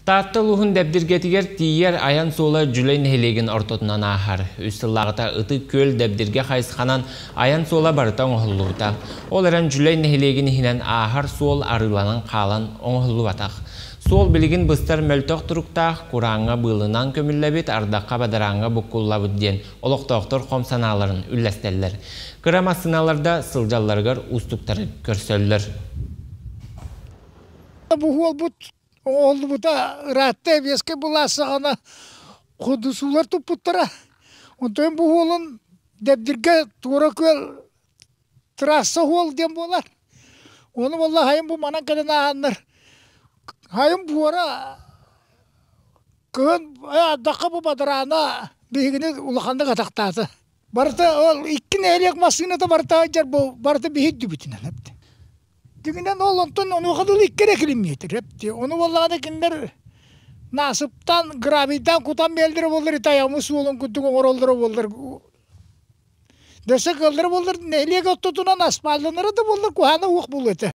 Таатта улууһун Дэбдиргэтигэр тиийэр айан суола Дьүлэй нэһилиэгин ортотунан ааһар. Үс сыллааҕыта Ытык Күөл Дэбдиргэ хайысханан айан суола барыта оҥоһуллубута. Ол эрэн Дьүлэй нэһилиэгин иһинэн ааһар суол арыыланан хаалан оҥоһуллубатах. Суол билигин быстар мөлтөх туруктаах, курааҥҥа быылынан көмүллэбит, ардахха бадарааҥҥа буккуллабыт диэн олохтоохтор хом санааларын үллэстэллэр. Кыра массыыналарда сылдьалларыгар уустуктары көрсөллөр. Бу уолбут Оҥоһуллубута ыраатта эбиэскэ былаас саҕана ходусуулар туппуттара. Онтон бу уолун Дэбдиргэ Туора Күөл трасса уол диэн буолар. Ону буолла хайын бу манан кэлэн ааһаннар хайын буора кыһын ардахха бу бадараана биһигини улаханнык атахтаата. Барыта ол икки нэһилиэк массыыната барыта сылдьар бу барыта биһи үрдүбүтүнэн эбит. Дьиҥинэн ол онтон онуоха дылы икки эрэ километр эбит. Ону буоллаҕына кинилэр насыптан, гравийдаан кутан биэрэллэрэ буоллар ити айаммыт суолун курдук оҥороллоро буоллар дөссө кыаллара буоллар нэһилиэк ортотунан аспаалланара да буоллар куһаҕана уох буолуо этэ.